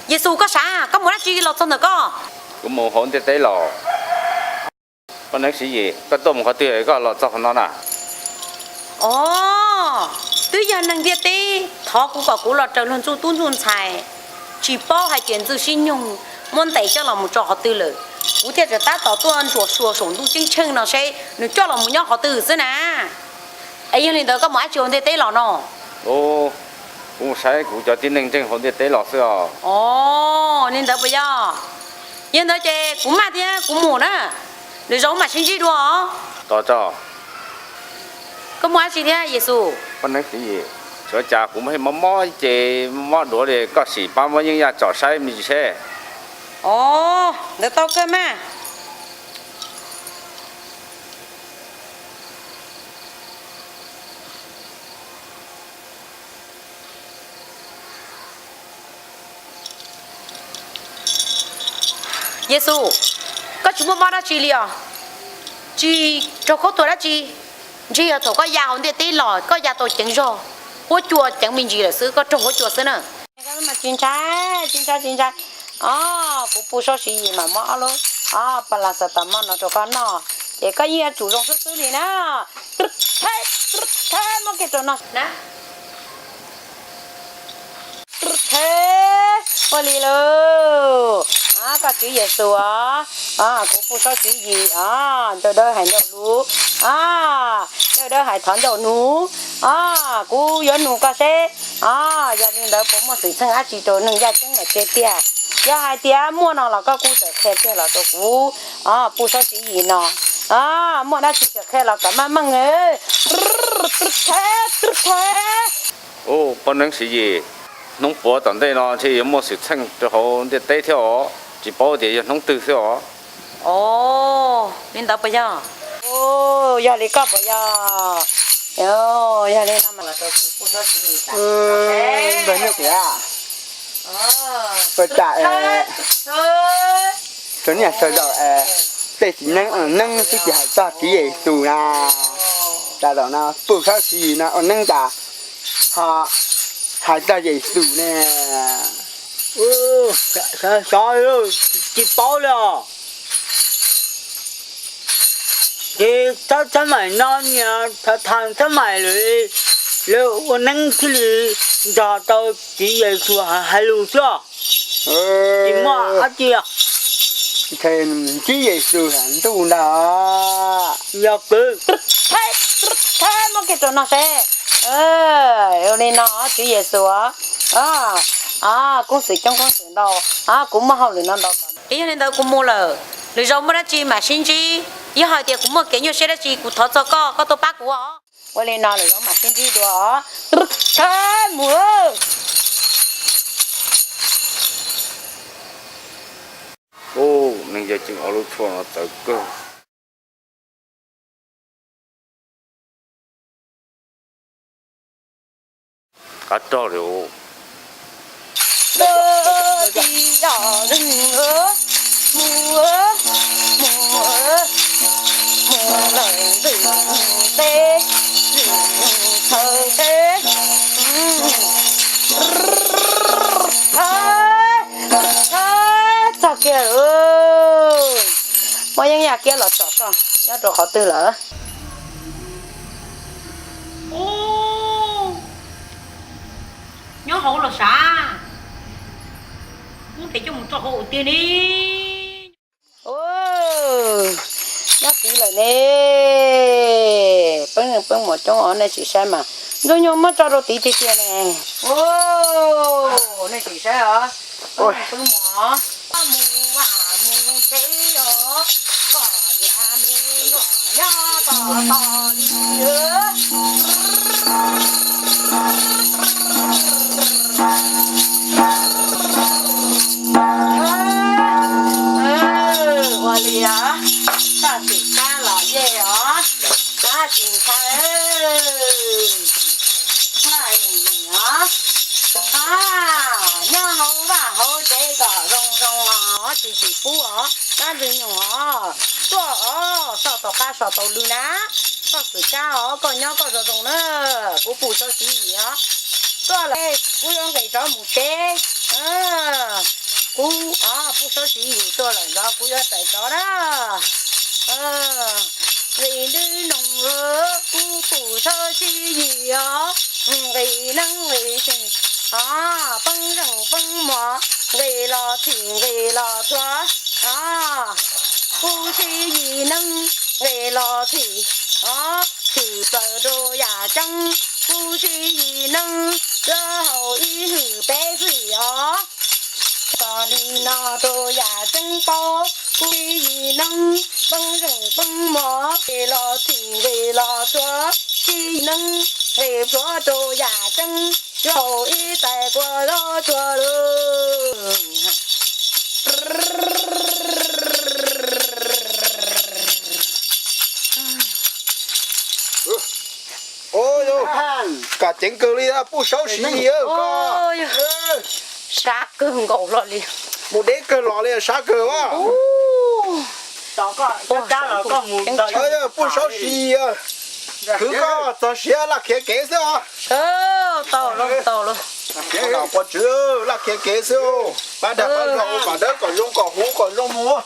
Yexus, koj sav, koj mus dab tsi los txog ntawm koj? Kuv mus hauv ntiaj teb los. Poj neeb Siv Yis, koj tuaj mus qhov twg koj los txog qhov no na? Os, twb yog neeg ntiaj teb thov kuv kom kuv los raws luag ntxub tub ntxub ntxhais, tsis paub hais tias ntxwg sib nyoog muab ntes coj los mus tso qhov twg lawm, kuv thiaj tseem tab tom tuaj ntsuas xyuas saum ntuj ceeb tsheej no seb nws coj los mus nyob qhov twg xwb na. Es yog li ntawd koj mus dab tsi hauv ntiaj teb los no? Kuv mus saib kuv cov tib neeg ntseeg hauv ntiaj teb los xwb os. Os, li ntawd puas yog? Yog ntawd ces kuv maj thiab kuv mus na, lwm zaus mam sib ntsib dua os. Tos tso. Koj muaj dab tsi thiab Yexus? Poj neeb Siv Yis, tshuav cas kuv mob mob ces mob duav li, koj sim pab muab yeeb yaj tsom saib me ntsis seb. Os, ntawd tau kawg mas. Yexus, koj tsis muaj mob dab tsi li os? Tsis raug khaub thuas dab tsi? Ntshe yog thaum koj ya hauv ntiaj teb los koj ya tau ceev zog, huab cua ceev me ntsis lawm xwb, koj raug huab cua xwb na. Tsis ntshai, tsis ntshai, tsis ntshai. Os, kuv pub sab Siv Yis mas muab ob lub, os, pas las xas tas moj no rau koj noj, ces koj yeej yuav tsum zoo xwb xwb li na. Muab kiag rau no na. Ua li lauj, koj Tswv Yexus os, kuv pub sab Siv Yis os, ncauj dawb hais ncauj lus, ncauj dawb hais thov ncauj nug, kuv yuav nug koj seb, yog li ntawd puas muaj xwm txheej dab tsi rau neeg yaj ceeb lawm tiag tiag? Yog hais tias muaj no los koj kuj txawm qhia kiag los rau kuv, pub sab Siv Yis no, muaj dab tsi txawm qhia los kom maj meej. Poj neeb Siv Yis, hnub puav tom ntej no ntshe yuav muaj xwm txheej rau hauv ntiaj teb thiab os, tsis paub tias yog hnub twg xwb os. Os, li ntawd puas yog? Yog li koj puas yog? Yog li no mas, ntawm nyuj tias, ua cas es sawv niaj sawv daus es tej txiv neeb ua neeb twb tsis hais txog Tswv Yexus na, tas zaum no pub sab Siv Yis no ua neeb tas ho hais txog Yexus ne. Xyov, tsis paub li os. Ces txhob, txhob maim no nias, thaum txhob maim lawm, lawv ua neeb thiaj li nrog tau Tswv Yexus hais lus xwb. Tsis muaj dab tsi. Ntsib Yexus ntuj ntag. Yog kwv, muab kiag rau no seb. Ua li no Tswv Yexus, koob xwm coob koob xwm ntau, kuv muaj hauj lwm no ntau. Yog li ntawd kuv mus lawm, lwm zaus muaj dab tsi mam sib ntsib. Yog hais tias kuv muaj kev nyuaj siab dab tsi kuv thov txog koj, koj tuaj pab kuv os. Ua li no lwm zaus mam sib ntsib dua os. Mus. Ub, neeg yawg ceev ob lub tshuaj no txawv kawg. Qab rog li. Txog kiag lawm. Muab yeeb yaj kiab los tsom tso, nyob rau qhov twg lawm? Nyob hauv los sav, kuv ntes coj mus tso hauv ua tiag ne. Nyob tid lawm ne. Peb, peb mus coob os, nej sim saib mas. Ntxwg nyoog muab tso rau tid tiag tiag ne. Nej sim saib os. Peb mus os. Mus vam mus tsev os. Kom niam me nyuam nyob tos tos li. Ua li os, txoj kev kab los yej os, kab tsis ntshai. Nyob hauv vaj hauv tsev kom zoo zoo os, tsis tsis pub os, kab ntxwg nyoog os. Tuaj os, soj tom qab soj tau lw na. Koj xwm kab os, koj nyob koj zoo zoo na. Kuv pum sawv siv yim os. Tuaj lawm, kuv yuav nqis rov mus tsev. Kuv pum sawv siv yim tuaj lawm ntawd kuv yuav tawm rov na. Nqis ntws noog, kuv pum sawv siv yim os. Nqis neeb nqis tshis, poob zeej poob mos, nqis los txhim nqis los txhua. Kuv siv yim neeb nqis los txhim, tshwm plaws rau yam tseeb. Kuv siv yim neeb, yuav haus ib hwm peb hwm os. Txog li no rau yam tseeb paub, kuv siv yim neeb, poob zeej poob mos, nqis los txhim nqis los txhua. Siv yim neeb, nqis plhuav rau yam tseeb, yuav haus ib tais kua zaub tsuag lawm. Kam ceev kawg li, pum sawv siv yim. Sab kawg nkaus los li. Mus deb kawg los li, sab kawg a. Pum sawv siv yim, khwv koj txog siav laj khiav kev xwb os. Tau lawm, tau lawm. Laj khiav kev xwb, pab dag pab zog ua kom dawb kom zoo kom huv kom zoo mus.